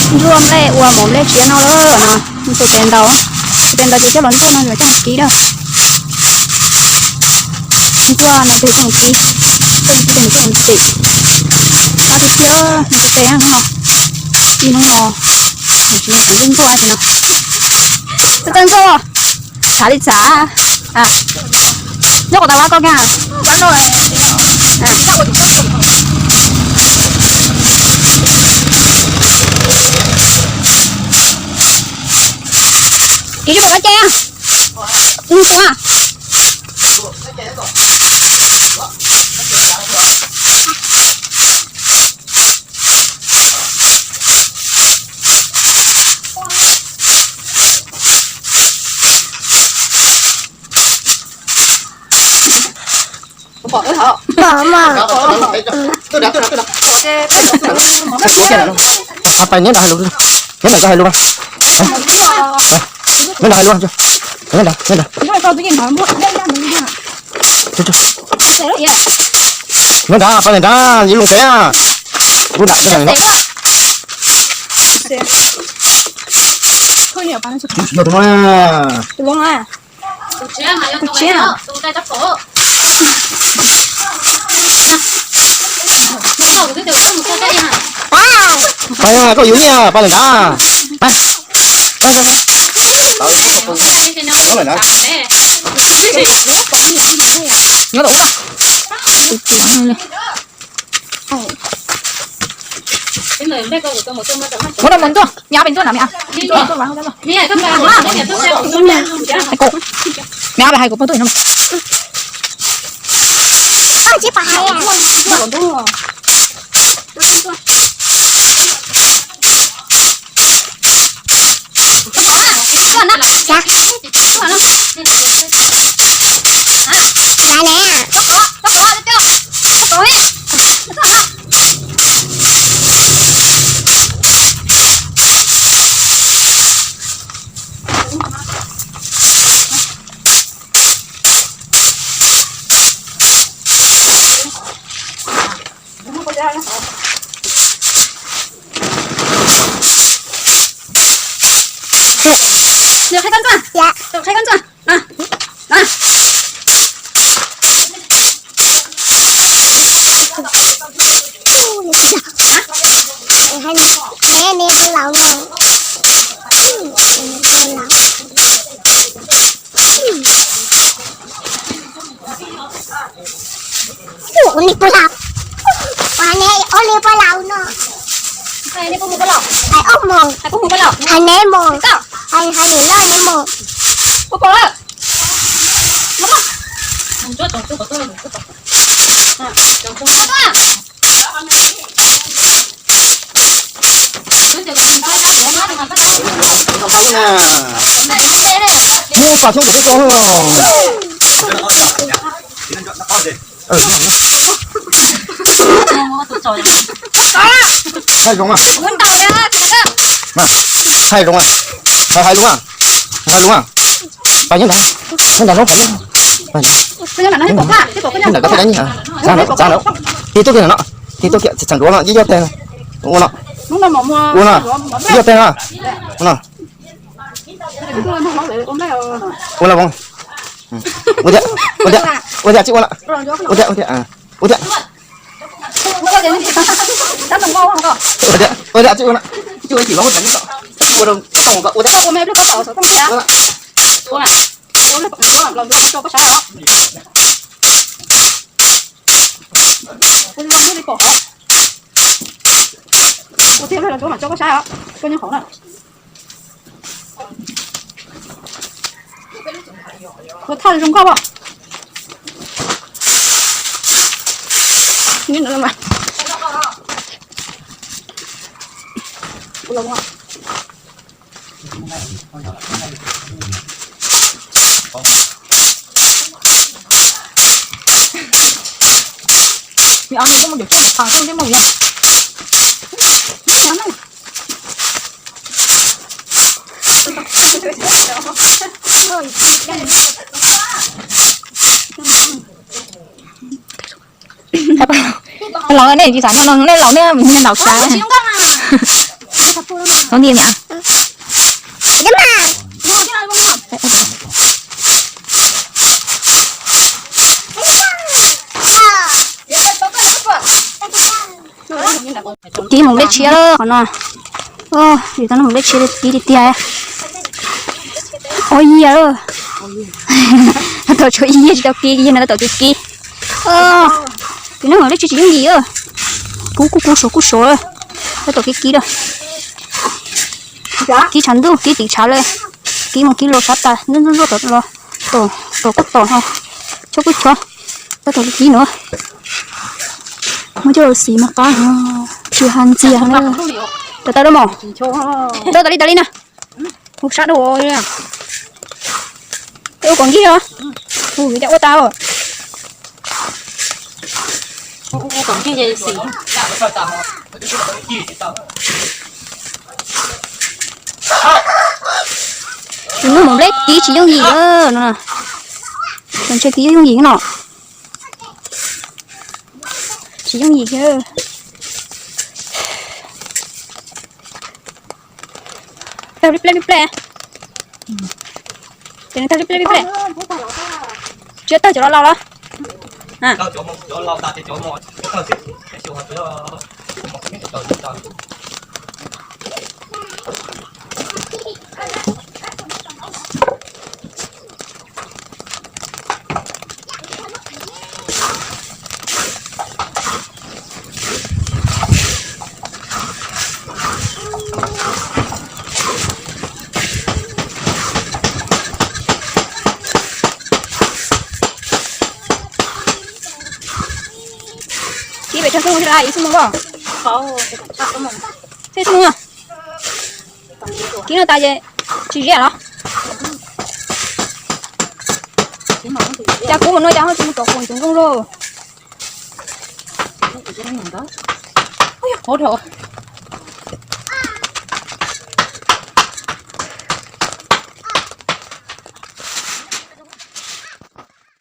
Ntsuag nplej ua mov nplej tsiab no lawm no, tus pem ntaus, tus pem ntaus ces coj los ntxuaj no yuav coj mus kib na. Ntxuaj no tus coj mus kib, coj mus kib tes mus coj mus tim. Qab tiag tiag, tus pem no, ib hnub no, tus ntxuaj ntxuaj no. Txawj ntxuaj, txhav li txhav. Nyob qhov tas vab koj kiag. Kib tsis pom koj ces. Tus a. Pom mas. Pais nyob nrad hais lus, nyob nrad koj hais lus mas. Nyob nrad hais lus, nyob nrad, nyob nrad. Nyob nrad, pab nrad, ib lub ntev. Lub nram, lub nram no. Pab, koj yuav nyiaj pab nrad. Nyob tom ub. Muab rau mus ntuaj, me ab pes ntuaj na me ab. Me ab hais kuv pog tuaj no. Nws qhib koj ntxuaj, nws qhib koj ntxuaj. Ua li puas laus, ua li puas laus no. Hais ob moos, hais neb moos, hais neb loj neb moos. Muab pam xyoob kuv peb koj. Hais zoo, hais zoo, hais lus, hais lus. Pab nyob ntawd, nyob ntawd lub, pab nyob ntawd, nyob ntawd koj pab nyob, txav ntawd, txav ntawd, tig tuaj kiag no, tig tuaj kiag tseem duav no, ib yoj teg, ua no, ua no, ib yoj teg no, ua no. Ua no, ua tiag, ua tiag, ua tiag, tsis ua no, ua tiag, ua tiag, ua tiag. Ua tiag, ua tiag, tsis ua no, tsis ua, tsis ua, ua tiag. Ua tiag, los ntsuab mas tso koj saib os, koj nyob hauv na. Ua thaj zoo nkauj os. Laus nej tsis xav nyob no, nej laus nej ntaus xav. Txhob nti mas. Kib mus nplej tshiab qhov no. Yus tau noj mus nplej tshiab kib tiag tiag. Ua yias. Tau tshuav ib yam tsis tau kib, yam no tau tom kib kib. Kib no mus nplej tshiab tsis yooj yim. Kub kuj kub, suav kuj suav. Tau tom kib kib lawm. Kib tshav ntuj kib tim tshav lawm. Kib mus kib los sab tas, ntuj ntuj ntuj tom los, tom kuj tom ho, chob kuj chob. Tau tom kib kib no. Muab coj los xim mas qab, tsis has ntxias na. Tau tau lawm mog. Tau tas li tas li na. Hu sab rau. Ua kom nkig os. Hu vim tias ua tau. Noj mus nplej kib tsis yooj yim no. Ntshe kib yooj yim no. Tsis yooj yim thiab. Tawg li plej li plej. Ces nws tawg li plej li plej. Tsis tawg cov laus laus los? Kib pem tsawg xub mus thiaj li ib xub mus koj? Peb xub mus. Kib no tas ces tsis ziaj los? Cas kuv mus no cas ho tsis mus tom kuv tus nkooj lauj? Qhuav dhau.